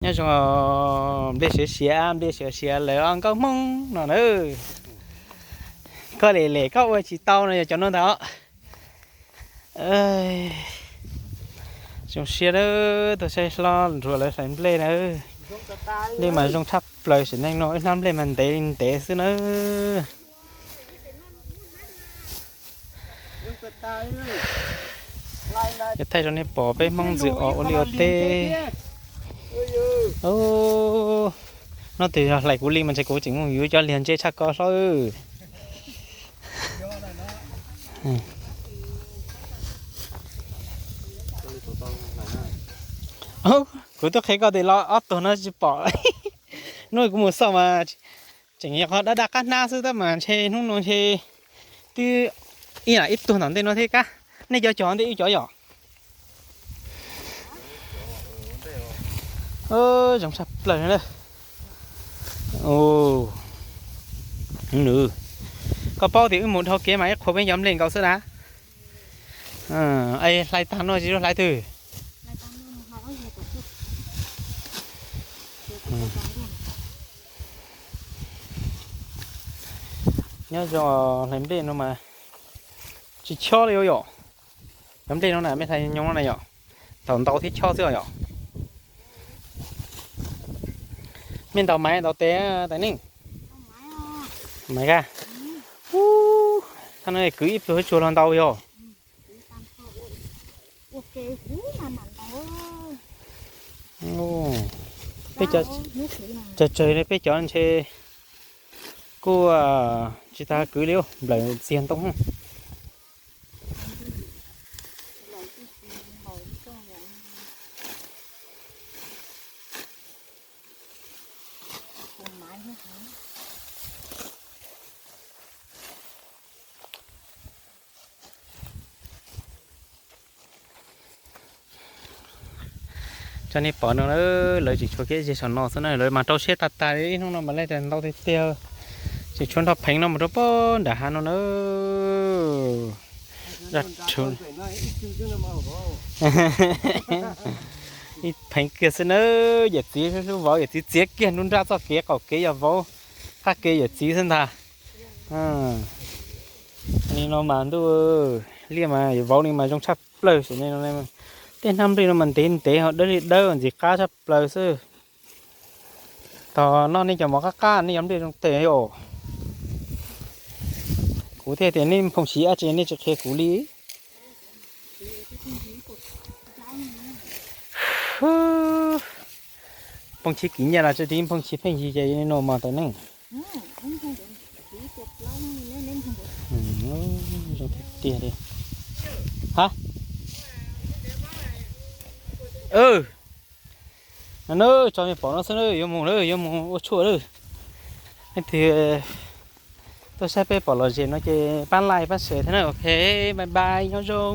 Nyob zoo, nplej siav siav, nplej siav siav lawv ob nkauj Hmoob no na. Koj lem lem koj ua tsis tau no yog cov no ntag. Zoo siab na, tuaj saib hlob Nruas lawv hlais nplej na. Nplej mas zoo tshaj plaws, sim neej no ib hnab nplej mas ntev li ntev xwb na. Yuav thaij rau nej pom peb Hmoob ntxwm os ua liaj ua teb. Nyob twg yog hlais kuv li mas ntshe kuv tseem mus yuav cov liag ntse tshaj ko hlob. Kuv twb qhia koj tias los ob tug no tsis pom. Hnub kuv mus xauj mas tseem yog qhov daj daj qab hnab xwb tab mas ntshe hnub no ntshe twb ib lam ib tug tom ntej no thiab kab. Nej cov cog ntej wb cov yom? Zoo tshaj plaws na. Koj paub tias wb mus dhau kev mas ib qhuas peb cov nplej nkaus xwb na. Hlais tag no tsis hlais twg. Nyob zoo, hlais nplej no mas tsis chob li yom. Cov nplej no na, mej hlais nyob no na yom, thaum ntau thiab chob xwb yom. Mej ntaus maiv ntaus tes tais neej? Maiv ka. Ub, thaj no kwv ib pluag ib tsuag los ntau yog. Peb cov, tsawg tsawg peb cov ntshe kuj tsis tas kwv li, nplawm txiag ntoo. Tso nej pom no, lawv tseem tshuav kev zig saum no xwb na, lawv mas rau siab tag tag li, ib hnub no mas lawv ntau tiag tiag, tseem tshuav nrho pheev no mus rau pem nram hav no na. Ib pheev kiag xwb na, yawm txiv hlub vauv, yawm txiv txiav kiag nruab nrab txoj kev qaum kev yog vauv, qab kev yawm txiv xwb ntag. Li no mas ntuj, liaj mas vauv li mas zoo tshaj plaws sim neej no. Tej hnab nplej no mas ntev ntev ho dawb li dawb ntxim qab tshaj plaws xwb. Tos noj nej cov mov qab qab nej cov nplej zoo tes os. Kuv thiaj tias nej nphoo siv dab tsi nej tsis qhia kuv li. Nphoo siv kiv nyiaj los tsis nphoo siv pheej yig ces no mas tau neej. Zoo tiag tiag li. Ha? Tso nej pom no xwb na, yuav mus lawm, yuav mus ua tshuaj lawm. Leej twg tuaj saib peb pom lom zem no ces pab like pab share thiab na. Ok, bye bye, nyob zoo.